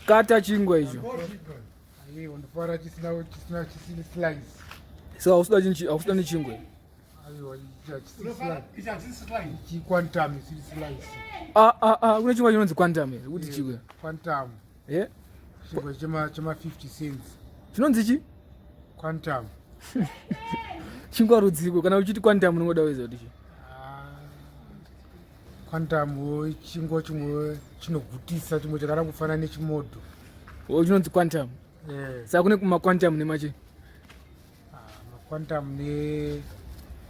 Kata chingwa icho. Aiwa, ndofara chisina chisina chisina slice. So hausuda chinchi hausuda nechingwa. Aiwa, ichi hachisi slice. Chi quantum isiri slice. Ah ah ah kune chingwa chinonzi quantum here kuti chingwa. Quantum. Eh? Chingwa chema chema 50 cents. Chinonzi chi? Quantum. Chingwa rudziko kana uchiti quantum unongoda weza kuti chi. Ah, Quantum chingwa chimwe chinogutisa chimwe chakada kufanana nechimodho. O chinonzi quantum. Eh. Saka kune kuma quantum nemachi. Ah, maquantum ne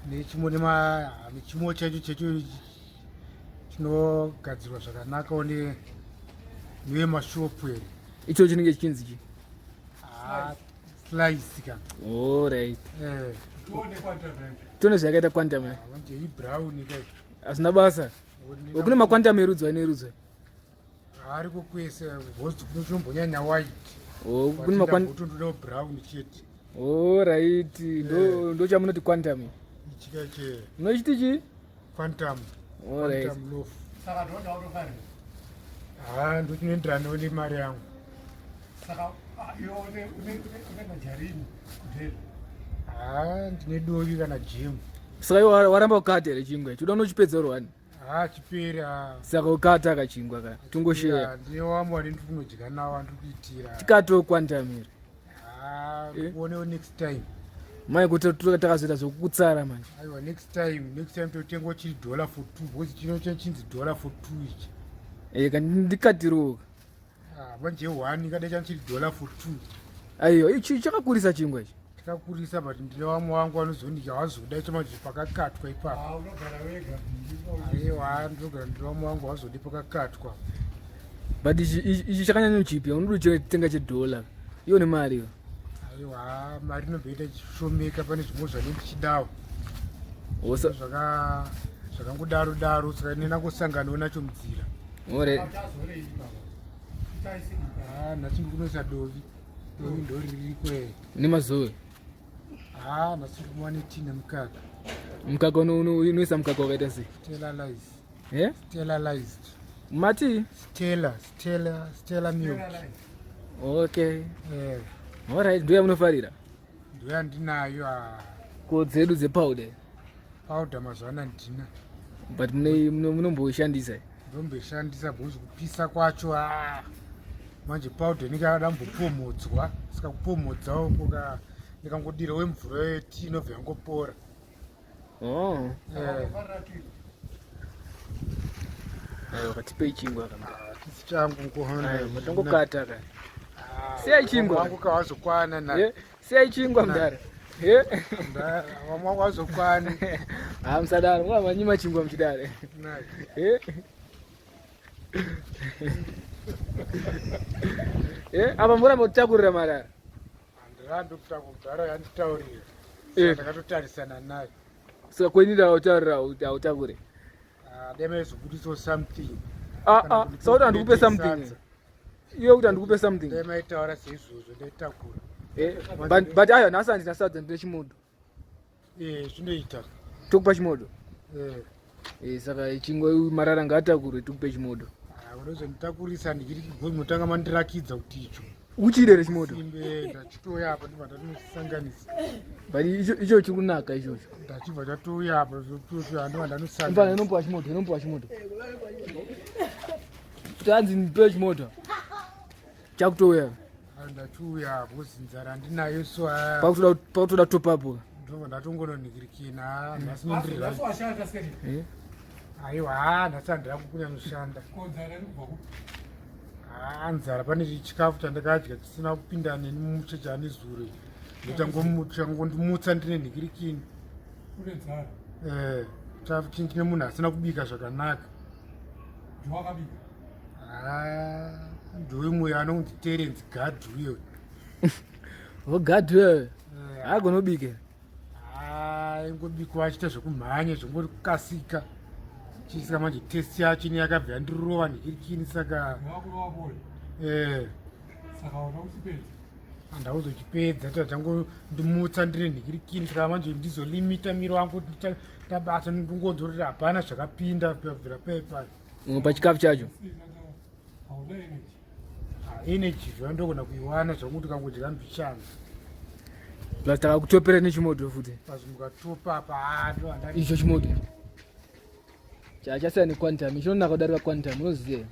nechimo nema nechimo chacho chacho chinogadzirwa zvakanakawo ne nevemashopu here. Icho chinenge chichinzi chi? Ah, slice ka. All right. Eh. Tione zvakaita quantum. Ah, manje ibrown ka. Hazvina basa. Kune maquantum erudzwa nerudzwa. Ariko kwese because kunotombonyanya white. Oh, kune maquantum kutondodawo brown chete. All right. Ndo ndo chamunoti quantum. Ichika che. Munochiti chi? Quantum. All right. Quantum loaf. Saka ndonda utofarira. Ah, ndochinoenderana nemari yangu. Saka iwe une une une majarini kudhera. Ah, ndine dovi kana jemu. Saka iwe waramba kukata here chingwa ichi? Uda unochipedza uri wani? Ah, chipere ah. Saka ukata kachingwa ka. Tungosheya. Ndine wamwe wandiri kunodya nawo andiri kuitira. Tikato quantum here. Ah, Eh? kuonewo next time. Mai kuti takazoita zvokukutsara manje. Aiwa, next time, next time totenga chiri dollar for two because chino chinzi dollar for two ichi. Eh, kandi ndikatiroka. Ah, manje one kada changu chiri dollar for two. Aiwa, ichi chakakurisa chingwa ichi. Chakakurisa but ndine wamwe wangu anozondidya wazoda icho manje pakakatwa ipapo. Ah, unogara wega. Aiwa, ndinogara ndine wamwe wangu wazodi pakakatwa. But ichi ichi chakanyanya chipi, unoda kutenga chedollar. Iyo nemari iyo. Aiwa, mari inomboita ichishomeka pane zvimwe zvanenge ndichidawo. Osa. Zvaka zvakangodaro daro saka nena kusanganawo nacho munzira. Ore. Achazorei baba. Uchaise Ah, nhasi ndikunoisa dovi. Dovi ndoririko eh. Nemazowe. Ah, nhasi ndikumwa netii nemukaka. Mukaka unoisa mukaka wakaita sei? Stellalized. Eh? Stellalized. Mati? Stella, Stella, Stella milk. Okay. Eh, All right, ndoya munofarira. ndoyandinayo ah. Ko dzedu dzepowder. Powder mazuva ano handina. But munomboishandisa. Ndomboishandisa because kupisa kwacho ah. Manje powder inenge yakada kumbopomhodzwa. Saka kupomhodzawo kuka ndikangodira wemvura yetii inobva yangopora. Oh. Eh. Aiwa, katipei chingwa kana. Chisi changu nkuhona. Aiwa, matongokata ka. Siyai chingwa. Wangu kawazokwana na. Eh, siyai chingwa mudhara. Eh? Vamwe wangu wazokwani. Ah, musadaro, mwa manyima chingwa muchidare. Eh? Eh, apa muramba kutakurira marara. Handirambi kutakugara yanditaurira. Eh. Ndakatotarisana nayo. Saka kwenira hautaurira hautakure. Ah, dai maizobudisawo something. Ah ah, saka kuti handikupe something. Iwe kuti handikupe something. Dai maitaura seizvozvo ndaitakura. Eh, but ayo nhasi handina sadza ndine chimodo. Eh, zvinoita. Tokupa chimodo. Eh. Eh, saka chingwa marara ngaatakurwe tikupe chimodo. Ah, unozonditakurisa ndichiri kigoi munotanga mandirakidza kuti icho. Uchide chimodo. Simbe ndachitouya apa ndibva ndatinosanganisa. But icho icho chiri kunaka ichocho. Ndachibva chatouya apa ndibva Mfana ndanosanganisa. inombowa chimoto, inombowa chimoto. Tanzi ndipe chimoto. Chakutouya. Ndachiuya because nzara handinayo so ah, Pakutoda pakutoda top up. ndobva ndatongononhikirikina nhasi nondiri right. washanda sei? Eh? Aiwa, ah, nhasi handira kunyanyoshanda. Konzara iri kubva kupi? Ah, nzara pane chikafu chandakadya chisina kupinda neni mumucheche ane zuro. Ndochangondimutsha ndine nhikirikini. Une nzara. Eh, chikafu chine munhu asina kubika zvakanaka. Ndiwakabika. Ah, ndoimwe anonzi Terence Gadhu uyo. Vogadhu. Eh, Hagonobike. Ah, ingobikwa achiita zvekumhanya zvongokasika. Chisika manje test yacho ine yakabva yandirova nhikirikini saka Ndiwakurova bole. eh Saka una uchipedza. handauzochipedza tachango-ndimutsa ndine nhikirikini saka manje ndizolimita miro wangu tabasa ndingonzorera hapana zvakapinda kubvira pepa Pachikafu chacho. Hauna energy. Ah, energy zvayo ndogona kuiwana zvakuti kangodya mbichana. Plus takakutopera nechimoto futi. Plus mukatopa apa ah, ndo handari. Icho chimoto. Chachasiyana nequantum, chinonaka kudarika quantum, unoziva.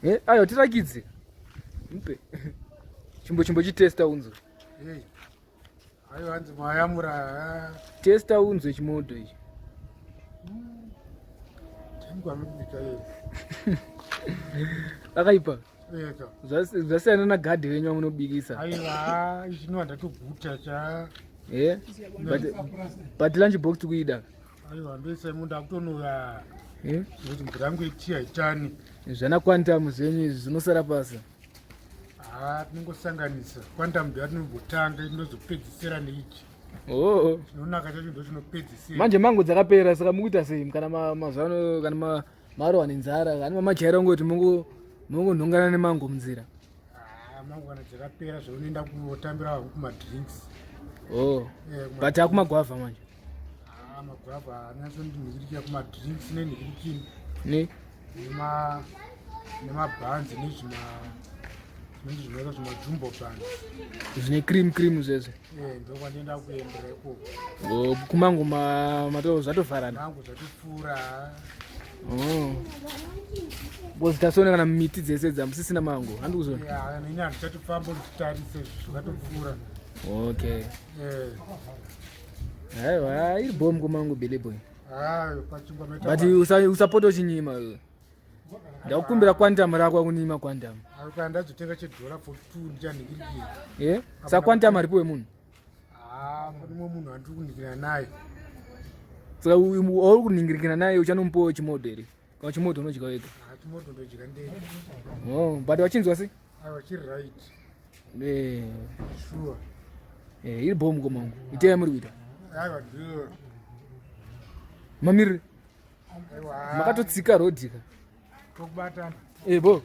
Eh, ayo tirakidze. Mpe. Chimbo chimbo chitesta unzwe. Hey. Ayo hanzi mayamura. Ah. Testa unzwe chimoto ichi. Tangu anobika yeye. Akaipa. Eka. Zvasiyana na gadhi wenyu wamunobikisa. Aiwa, ichi no ndatoguta cha. Eh? But but lunch box tikuida. Aiwa, ndoisa munda kutonoya. Eh? Nekuti mvura yangu yetii haitani. Zvana quantum zvenyu izvi zvinosara pasi. Ah, tinongosanganisa. Quantum ndo yatinombotanga inozopedzisira neichi. Oh. Chinonaka chacho ndo chinopedzisira. Manje mango dzakapera saka mukuita sei kana mazuva ano kana marohwa nenzara kana mamajaira kungoti mungo mungonhongana nemango munzira. Ah, mango kana dzakapera zvaunoenda kutambira hangu kumadrinks. Oh. Eh, But akumagwavha manje. Ah, magwavha anyatsondinhikirikira kumadrinks nenhikirikini. Ne? Nema nemabhanzi nezvima zvinenge zvinoita zvimajumbo bhanzi. Zvine cream cream zvezve. Eh, ndokwandienda kuendera ikoko. Oh, kumango mato zvatovharana. Mango zvatopfuura. Oh. Because tasoona kana miti dzese dzamusisina mango. Handi kuzona. Yeah, ini handichatofamba nditarise zvakatopfuura. Okay. Eh. Aiwa, iri bom kumango Billy boy. Hayo pachingwa maita. But usapota uchinyima iwe. Ndakukumbira quantum rako akunyima quantum. Ayo kana ndazotenga chedhora for 2 ndichanhikirikira. Eh? Sa quantum aripo wemunhu. Ah, pane mumwe munhu andiri kunhikirana naye. Saka uri kunhingirikana naye uchanomupawo chimodho here? Kana chimodho unodya wega. Ah, chimodho ndodya ndega. Oh, but wachinzwa sei? Aiwa chiri right. Eh. Sure. Eh, iri bho mukoma wangu. Itai yamuri kuita. Aiwa ndiyo. Mamirire. Aiwa. Makatotsika road ka. Tokubatana. Eh, bo.